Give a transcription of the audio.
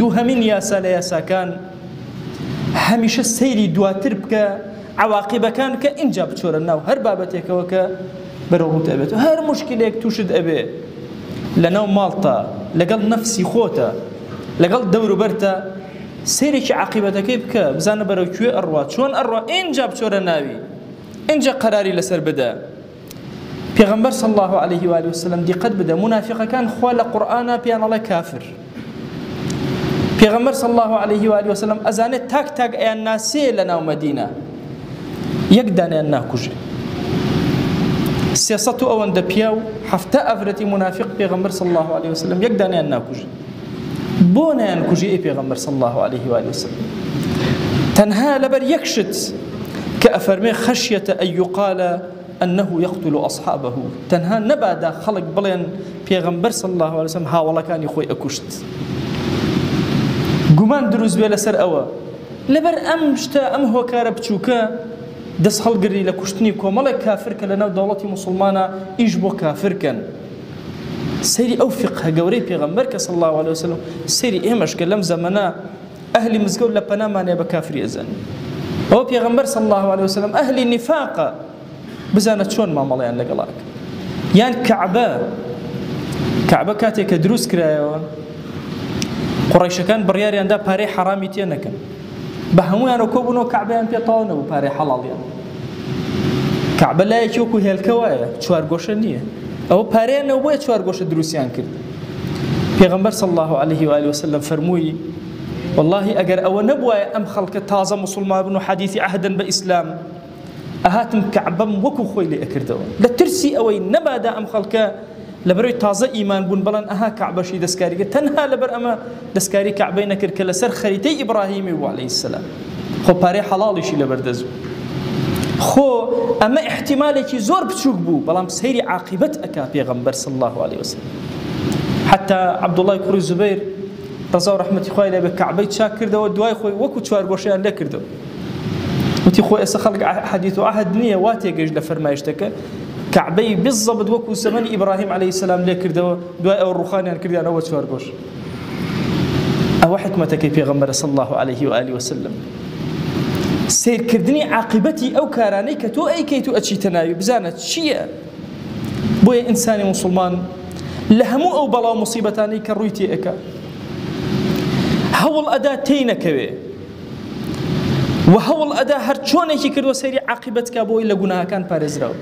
دووهەمین یاسا لە یاساکان، هەمیشە سەیری دواتر بکە، عەواقیبەکان بکە، ئینجا بچۆرە ناو هەر بابەتێکەوە کە بەرەو ڕووت ئەبێت. هەر موشکیلەیەک تووشت ئەبێ لەناو ماڵتا، لەگەڵ نەفسی خۆتە، لەگەڵ دەوروبەرتە، سەیرێکی عاقیبەتەکەی بکە، بزانە بەرەو کوێ ئەڕوا، چۆن ئەڕوا، ئینجا بچۆرە ناوی، ئینجا قەراری لەسەر بدە. پێغەمبەر صلی الله علیه و آله وسلم دیقەت بدە، مونافیقەکان خوا لە قورئانا پێیان ئەڵێ کافر. پێغەمبەر صلی الله علیه و آله وسلم ئەزانێت تاک تاک ئەیان ناسێ لە ناو مەدینە، یەک دانیان ناکوژێ. 300 و ئەوەندە پیاو 70 ئافرەتی مونافیق پێغەمبەر صلی الله علیه وسلم یەک دانیان ناکوژێ. بۆ نایان کوژی ئەی پێغەمبەر صلی الله علیه و آله وسلم؟ تەنها لەبەر یەک شت کە ئەفەرمێ خەشیەتە ئەن یقال أنه يقتل أصحابه، تەنها نەبادا خەڵک بڵێن پێغەمبەر صلی الله علیه وسلم هاوەڵەکانی خۆی ئەکوشت. گومان دروست بێ لەسەر ئەوە. لەبەر ئەم شتە، ئەم هۆکارە بچووکە دەست هەڵگری لە کوشتنی کۆمەڵێک کافر کە لەناو دەوڵەتی موسڵمانە ئیش بۆ کافر کەن. سەیری ئەو فقهە گەورەی پێغەمبەر کە صلی الله علیه وسلم، سەیری ئێمەش کە لەم زەمەنە ئەهلی مزگەوت لە پەنامانەیە بە کافری ئەزانین. ئەوە پێغەمبەر صلی الله علیه وسلم ئەهلی نیفاقە، بزانە چۆن مامەڵەیان لەگەڵا کرد. یان کەعبە، کەعبە کاتێک کە دروست کرایەوە قوڕەیشەکان بڕیاریاندا پارەی حەرامی تێ نەکەن، بە هەمویانەوە کۆبوونەوە کەعبەیان پێ تەواو نەبوو پارەی حەڵاڵیان. کەعبە لایەکی وەکو هێلکە وایە، چوارگۆشە نییە، ئەوە پارەیان نەبوو بۆیە چوارگۆشە دروستیان کرد. پێغەمبەر صلی الله علیه و آله وسلم فەرمووی والله ئەگەر ئەوە نەبوایە ئەم خەڵکە تازە موسڵمان بن و حەدیثی عەهدن بە ئیسلام، ئەهاتم کەعبەم وەکو خۆی لێ ئەکردەوە، لە ترسی ئەوەی نەبادا ئەم خەڵکە لەبەرەوەی تازە ئیمان بوون بەڵێن ئەها کەعبەشی دەستکاری کرد. تەنها لەبەر ئەمە دەستکاری کەعبەی نەکرد کە لەسەر خەریتەی ئیبراهیمی بوو عەلەیهی السلام، خۆ پارەی حەڵاڵیشی لەبەردەست بوو. خۆ ئەمە احتیمالێکی زۆر بچووک بوو، بەڵام سەیری عاقبەت ئەکا پێغەمبەر صلی الله علیه وسلم. حتی عەبدوڵای کوڕی زوبەیر ڕەزا و ڕەحمەتی خوای لێ بێ کەعبەی چاک کردەوە، دوای خۆی وەکو چوارگۆشەیان لێ کردەوە. وتی خۆ ئێستا خەڵک حەدیث و عەهد نییە، وا تێگەیشت لە فەرمایشتەکە. کەعبەی بالضبط وەکو زەمەنی ئیبراهیم عەلەیهی السلام لێ کردەوە، دوای ئەوە ڕوخانیان کردیانەوە چوارگۆش. ئەوە حکمەتەکەی پێغەمبەرە صلی الله علیه و آله وسلم. سەیرکردنی عاقبەتی ئەو کارانەی کە تۆ ئەیکەیت و ئەچیتە ناوی بزانە چییە. بۆیە ئینسانی موسڵمان لە هەموو ئەو بەڵا و مصیبەتانەی کە ڕووی تێ ئەکا هەوڵ ئەدا تێی نەکەوێ و هەوڵ ئەدا هەر چۆنێکی کردووە سەیری عاقبەت کا بۆی لە گوناهەکان پارێزراو.